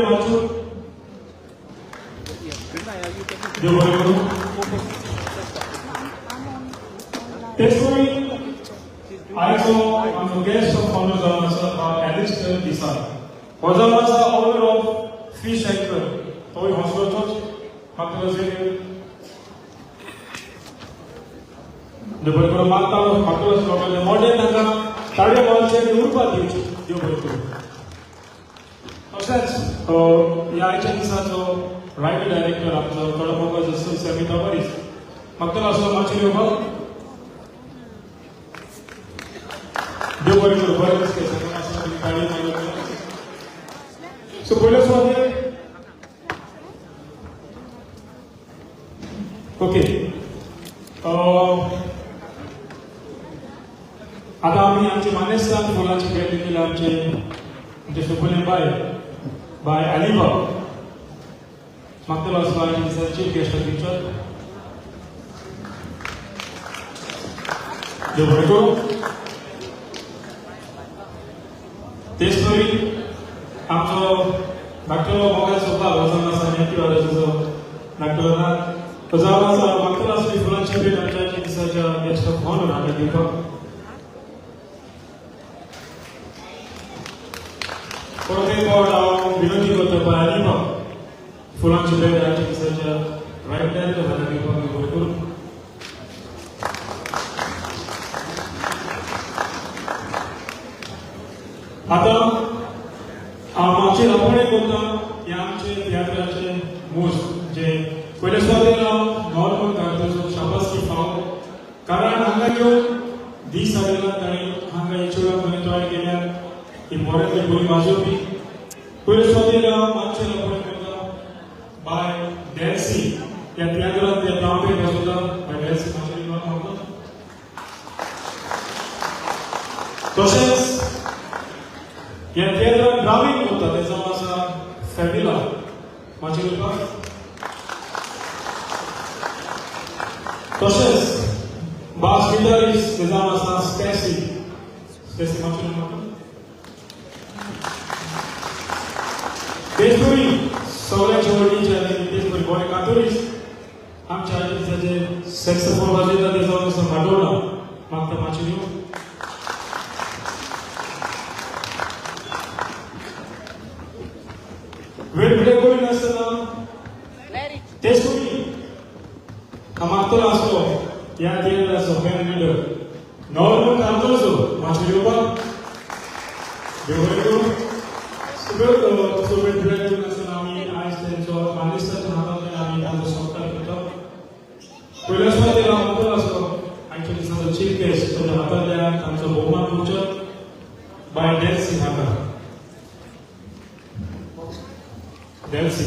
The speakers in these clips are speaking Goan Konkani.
माचूर देव बरें करूं. तेच आयचो आमचो गेस्ट ऑफ ऑनर जावन आसा एलिस्टर डिसा. हो जावन आसा ओनर ऑफ फीश अँकर. तोय हॉस्पिटल मागता देव बरें करूं. मागता मागता मोठे तांकां ताळयो मारचे आनी उर्बा दिवची. देव बरें करूं. तशेंच ह्या आयच्या दिसाचो रायटर डायरेक्टर आमचो थोडो मोगो आसलो सॅमी तवारीस मागतलो आसलो माचयेर येवपाक. देव बरें करूं. बरें दिसलें सगळ्यांक आसा तुमी ताळयो मारल्यो. सो पयले सुवातेर ओके आतां आमी आमचे मानेस्तान फुलांची भेट दिलेली आमचे आमचे सुपुले बाय बाय अलिबा मागतलो आसलो आयच्या दिसा चीफ गेस्ट दिवचो. देव बरें करूं. तेच परी आमचो धाकटलो मोगाचो बाब जावन आसा मॅथ्यू आराजाचो धाकटलो नाथ तो जावन आसा मागतलो आसली फुलांची भेट आमच्या आयच्या दिसाच्या गेस्ट ऑफ ऑनर हाका दिवपाक. परत एक फावट हांव विनंती करता बाय अलिबा फुलांची भेट आयच्या दिसाच्या रायट डायरेक्टर हाका दिवपाक. देव बरें करूं. आतां हांव मातशें रापोणे करता ह्या आमचे तियात्राचे मोज जे पयले सुवातेर हांव नॉर्मल कार्दोजो शाबासकी फाव कारण हांगा येवन दीस हाडला ताणें हांगा हेचोडाक खंय तयार केल्या ही मोऱ्यांतली बरी वाजोवपी. पयले सुवातेर हांव मातशें रापोणे करता बाय डॅल्सी ह्या तियात्रांत ते ट्रांपेट वाजयता बाय डॅल्सी मातशें येवपाक मागता. तशेंच ह्या तियात्रांत ड्रामींग करता तें जावन आसा फॅमिला माचयेर येवपाक. तशेंच बास गिटारिस्ट तें जावन आसा स्टॅसी स्टॅसी माचयेर येवपाक. तेच परी सगळ्याचे व्हडलीचे आनी तेच परी बरे कातोरिस्ट आमच्या आयच्या दिसाचे सॅक्सोफोन वाजयता तें जावन आसा माडोना मागता माचयेर येवंक. वेळ प्ले करिनासतना तेच परी हांव मागतलो आसलो ह्या तियात्राचो बँड लिडर नॉर्मन कार्दोजो माचयेर येवपाक. देव बरें करूं. सगळ्यो वेळ प्ले करिनासतना आमी आयज तेंचो मानेस्ताच्या हातांतल्यान आमी तांचो सत्कार करता. पयल्या सुवातेर हांव मागतलो आसलो आयच्या दिसाचो चीफ गेस्ट ताच्या हातांतल्यान तांचो भोवमान करचो बाय डॅल्सी हाका. डॅल्सी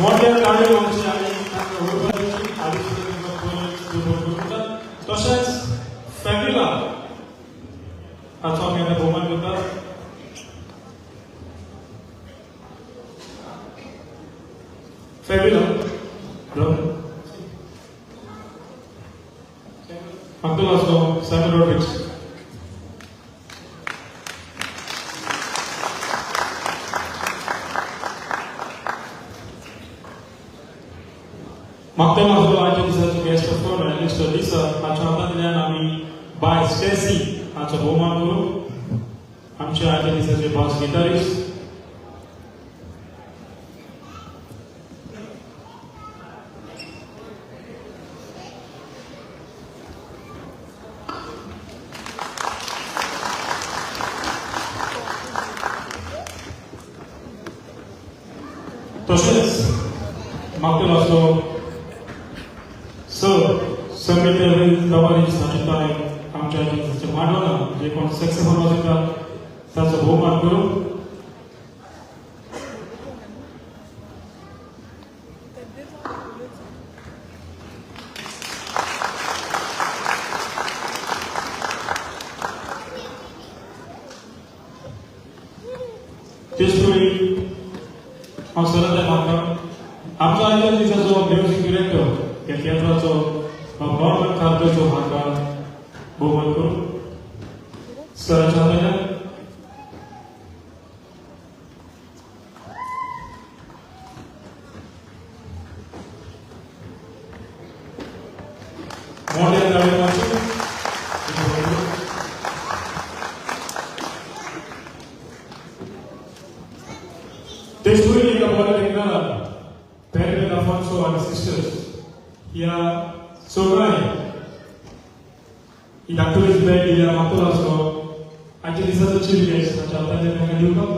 मोठ्या ताळयो आमची आनी तांकां उर्बा दिवची आदी सुद्दां तांकां पळोवन करता. तशेंच फॅमिला हाचो आमी आतां भोवमान करतात. फॅमिला मागतलो आसलो सॅम रॉड्रिक्स. मागतलो आसलो आयच्या दिसाचो guest of honour Alistair D'Sa हाच्या हातांतल्यान आमी बाय स्टॅसी हाचो भोवमान करूं. आमच्या आयच्या दिसाचे बास गिटारिस्ट. तशेंच मागतलो आसलो सर समित तवारीस हाचे ताय आमच्या आयच्या दिसाचे माडोना जे कोण सॅक्सोफोन वाजयता ताचो भोवमान करूं. तेचपरी हांव सरत मागता आमचो आयच्या दिसाचो म्युजीक डिरेक्टर ह्या तियात्राचो नॉर्मन कार्दोजो हांकां भोवमान करूं सराच्या हातान. मोठ्या ताळयो मारच्यो. तेचपरी एका बऱ्या देखणारा पेरविन अफोन्सो आनी सिस्टर्स ह्या चौगांय ही धाकटुलीच बॅग दिल्या मागतलो आसलो आयच्या दिसाचो चीफ गेस्ट ताच्या हातांतल्यान तांकां दिवपाक.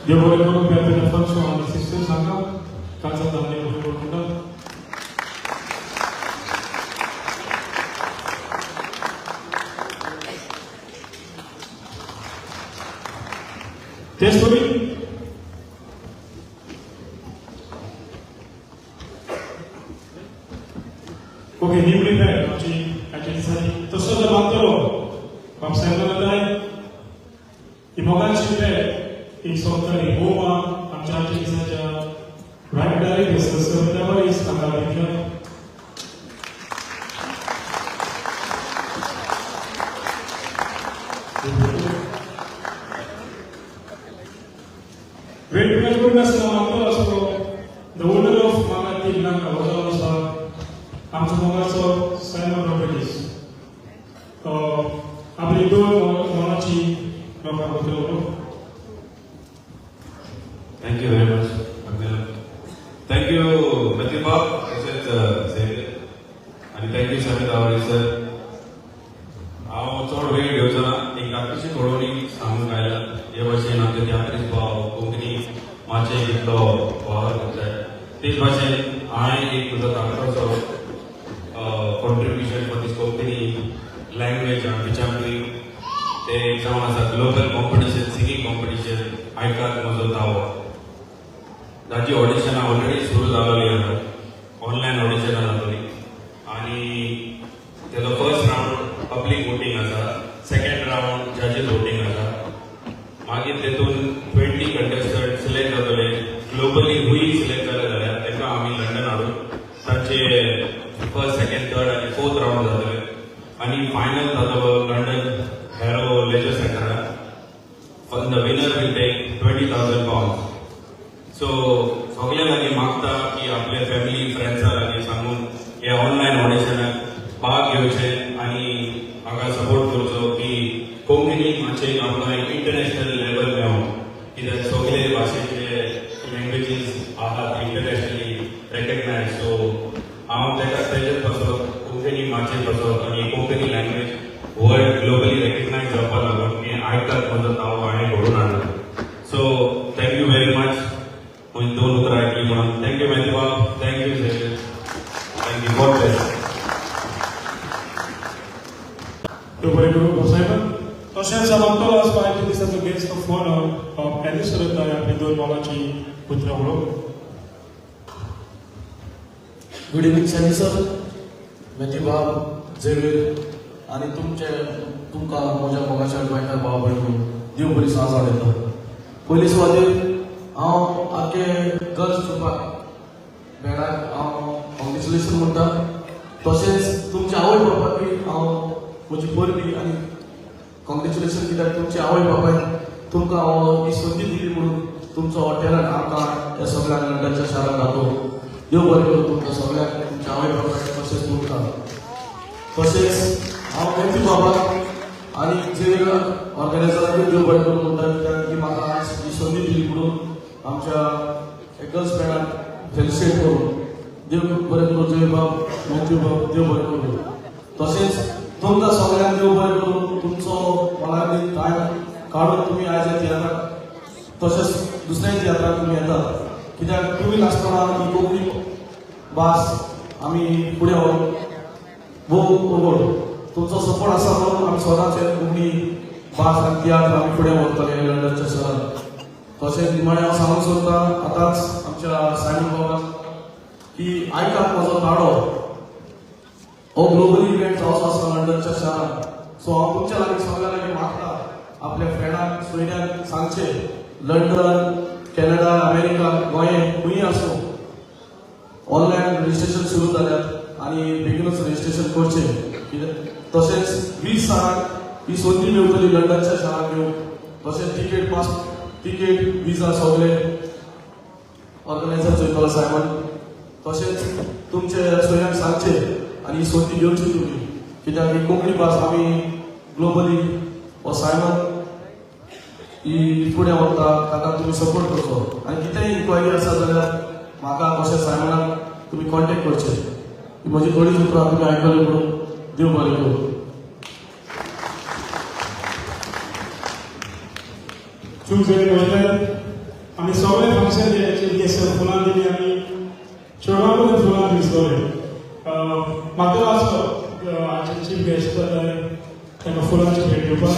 देव बरें करूं पेरविन अफोन्सो आनी सिस्टर्स हांकां काळजांत आनी बरें करूं म्हणटात. तेचपरी ओके निमणी बॅग आमची आयच्या दिसांनी तसो जो मागतलो बाब सायबा ताय ही मोगाची बॅग ही सोंपताली गोवा आमच्या आयच्या दिसाच्या रायट डायरेक्टर सर तवारीस हांगा दिवया. वेळ करून नासतना मागतलो आसलो the owner of मागातील नाका हो जावन आसा आमचो मोगाचो सायमन रॉड्रिगीस. आपली दोन मोलाची लोकांक उतरवलो. Thank you very much, Agnelo. Thank you, Matthew Bob, तशेंच झेवियर आनी thank you Samit Awari sir. हांव चड वेळ घेवचो ना, एक धाकटीशी थोडोणी सांगूंक आयला. हे भाशेन आमचे तियात्रीस भाव कोंकणी मातशें इतलो वावर करताय, तेच भाशेन हांवें एक म्हजो धाकटोसो contribution for this Konkani language which I am doing ते जावन आसा ग्लोबल कॉम्पिटिशन, सिंगींग कॉम्पिटिशन आयकात म्हजो दावो. ताची ऑडिशनां ऑलरेडी सुरू जालोली आसा, ऑनलायन ऑडिशनां जातली आनी तेजो फर्स्ट रावंड पब्लीक वोटींग आसा, सेकंड रावंड जजीस वोटींग आसा. मागीर तेतून 20 कंटेस्टंट सिलेक्ट जातले. ग्लोबली हुई सिलेक्ट जाले जाल्यार तांकां आमी लंडन हाडून तांचे फर्स्ट, सेकंड, थर्ड आनी फोर्थ रावंड जातले आनी फायनल जातलो लंडन हॅरो लेजर सेंटरार. The winner will take £20,000. So सगळ्या लागीं मागता की आपले फॅमिली फ्रेंड्सा लागीं सांगून हे ऑनलायन ऑडिशनाक भाग घेवचे आनी म्हाका सपोर्ट करचो की कोंकणी मातशें आमकां एक इंटरनॅशनल लेवल मेळों, कित्याक सगळे भाशेचे लँग्वेजीस आहात इंटरनॅशनली रेकग्नायज. सो हांव तेका तेजेच पासत कोंकणी मातशें पासत आनी Konkani language world globally recognise जावपा लागून हें आयकात म्हजो नांव हांवें घडोवन हाडलां. So thank you very much म्हजी दोन उतरां आयकली म्हणून. Thank you Matthew बाब, thank you Xavier, thank you, God bless. देव बरें करूं सायबा. तशेंच मागतलो आसलो आयच्या दिसाचो गेस्ट ऑफ ऑनर एलिस सरताय आपली दोन मोलाची उतरां उलोवंक. Good evening Sunny sir, Matthew बाब, झेवियर आनी तुमचे तुमकां म्हज्या मोगाच्या गोंयकार भाव भयणीक देव बरी सांज वाडयता. पयली सुवातेर हांव आख्खे गर्ल्स ट्रुपाक बॅणाक हांव कॉंग्रेच्युलेशन म्हणटा. तशेंच तुमच्या आवय बापायकूय हांव म्हजी परबी आनी कॉंग्रेच्युलेशन, कित्याक तुमच्या आवय बापायन तुमकां हो ही संदी दिली म्हणून तुमचो हो टॅलंट आमकां ह्या सगळ्या लंडनच्या शारांत दाखोवंक. देव बरें करूं तुमकां सगळ्यांक, तुमच्या आवय बापायक तशेंच तुमकां. तशेंच हांव मॅथ्यू बाबाक आनी जे ऑर्गनायजराकूय देव बरें करूं म्हणटा, कित्याक की म्हाका आयज ही संदी दिली म्हणून आमच्या गर्ल्स बँडाक फेलिसिटेट करून. देव बरें करूं जय बाब, मॅथ्यू बाब, देव बरें करूं. तशेंच तुमकां सगळ्यांक देव बरें करूं, तुमचो मोलादीक टायम काडून तुमी आयज ह्या तियात्राक तशेंच दुसऱ्या तियात्राक तुमी येतात, कित्याक तुमी नासतना ही कोंकणी भास आमी फुडें व्हरूंक भोव अवघड. तुमचो सपोर्ट आसा म्हणून आमी सदांच हे कोंकणी भास आनी तियात्र आमी फुडें व्हरतले लंडनच्या शहरांत. तशेंच निमाणें हांव सांगूंक सोदता आतांच आमच्या सायमन बाबाक की आयकात म्हजो ताळो. हो ग्लोबल इव्हेंट जावचो आसा लंडनच्या शारांत. सो हांव तुमच्या लागीं सगळ्या लागीं मागता, आपल्या फ्रेंडाक सोयऱ्यांक सांगचें, लंडन, कॅनडा, अमेरिका, गोंय खंयूय आसूं, ऑनलायन रजिस्ट्रेशन सुरू जाल्यात आनी बेगीनूच रजिस्ट्रेशन करचें. कित्याक तशेंच 20 जाणांक ही संदी मेळटली लंडनच्या शारांत येवंक. तशेंच तिकेट पास, तिकेट, विजा सगळे ऑर्गनायझर चोयतलो सायमन. तशेंच तुमचे सोयऱ्यांक सांगचें आनी ही संदी घेवची तुमी, कित्याक ही कोंकणी भास आमी ग्लोबली हो सायमन ही फुडें व्हरता, ताका तुमी सपोर्ट करचो. आनी कितेंय इन्क्वायरी आसा जाल्यार म्हाका तशें सायमनाक तुमी कॉन्टेक्ट करचे. ही म्हजी थोडीच उतरां तुमी आयकली म्हणून देव बरें करूं. चूक जरी म्हणल्यार आमी सगळे फंक्शन जे गेस्ट फुलां दिली, आमी चेडवां कडेन फुलां दिली सगळे. म्हाका आसलो आमचे चीफ गेस्ट तांकां फुलांची भेट दिवपाक.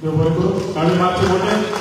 देव बरें करूं. आमी मातशें मोठें.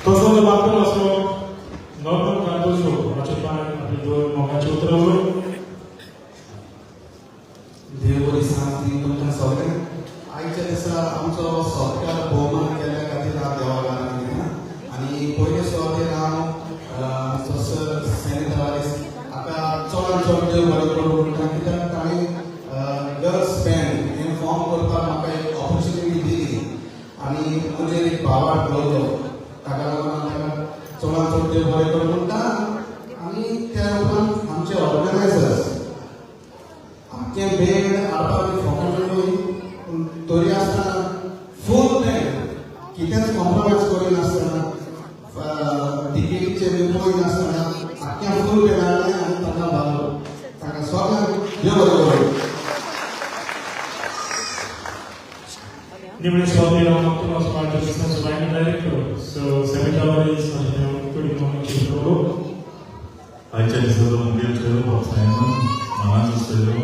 तसो जो बापूल आसलो नॉर्मन कार्दोजो, हाचे पांय आपली दोन मोगाची उतरां उलोवन. देव बरी सांज तुमकां सगळ्यांक. आयच्या दिसा आमचो सत्कार भोवमान केल्ल्या खातीर हांव देवाक आनंद. आनी पयले सुवातेर हांव आमचो सर सॅनी तवारीस हाका चडान चड देव बरें करूं म्हणटा, कित्याक ताणें गर्ल्स बँड हें फॉर्म करपाक म्हाका एक ऑपॉर्च्युनिटी दिली आनी म्हजेर एक भावार्थ दवरलो. ताका लागून हांव ताका चडान चड देव बरें करूं म्हणटा. आनी त्या उपरांत आमचे ऑर्गनायझर्स आमचें बँड हाडपाक फोकाट न्हय, पूण तरी आसतना फूल बँड कितेंच कॉम्प्रोमायज करिनासतना, टिकेटीचे बी पळयनासतना आख्खें फूल बँड हाडलें आनी ताका बांदलो. ताका सगळ्यांक देव बरें करूं. निमणे सुवातेर हांव मागतलो आसलो आमच्या business line director so Sammy Tavares, हांव थोडी मोगाची उतरां उलोवं. आयच्या दिसाचो मुखेल सोयरो सायमन, मानाचो सोयरो,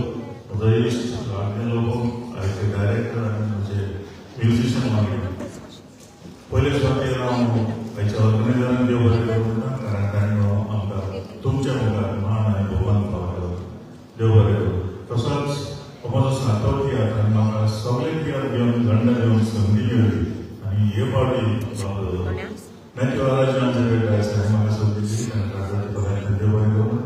म्हजो इश्ट राजने लोबो, आयचे डायरेक्टर आनी म्हजे म्युझिशियन मागीर. पयले सुवातेर हांव आयच्या ऑर्गनायझरान देव बरें करूं म्हणटा, कारण तांणी हो आमकां तुमच्या मुखार मान आनी भोवमान फावो केलो. देव बरें करूं. तसोच हो म्हजो सातवो तियात्र आनी म्हाका सगळे तियात्र घेवन लंडन येवन संदी मेळ्ळी आनी हे फावटी मॅथ्यू आराजो आमचे कडेन आसा, म्हाका संदी दिली, तांकां देव बरें करूं.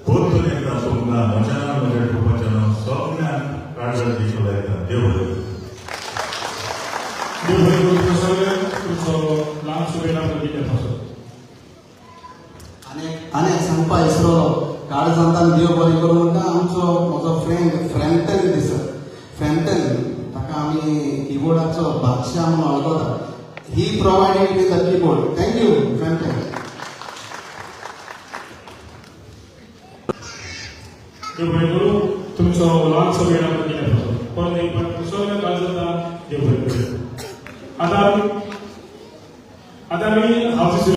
खूब तरेन तुमकां म्हज्या नांव, म्हज्या ट्रुपाच्या नांव सगळ्यांक काळजाक दिसूं लायता. देव बरें करूं. देव बरें करूं तुमकां सगळ्यांक, तुमचो ल्हानसो वेळ आमकां दिल्या पासून. आनी आनी सांगपा विसरलो, काळजांतान देव बरें करूं म्हणटा आमचो म्हजो फ्रेंड फ्रँटन दिसत, फ्रँटन, ताका आमी किबोर्डाचो बादशाह म्हणून वळखता. He provided me the keyboard. Thank you Franton. देव बरें करूं, तुमचो ल्हानसो वेळ आमकां दिल्या पासून. परत एक फावट सगळ्या काळजांतान देव बरें करूं. आतां आमी हावस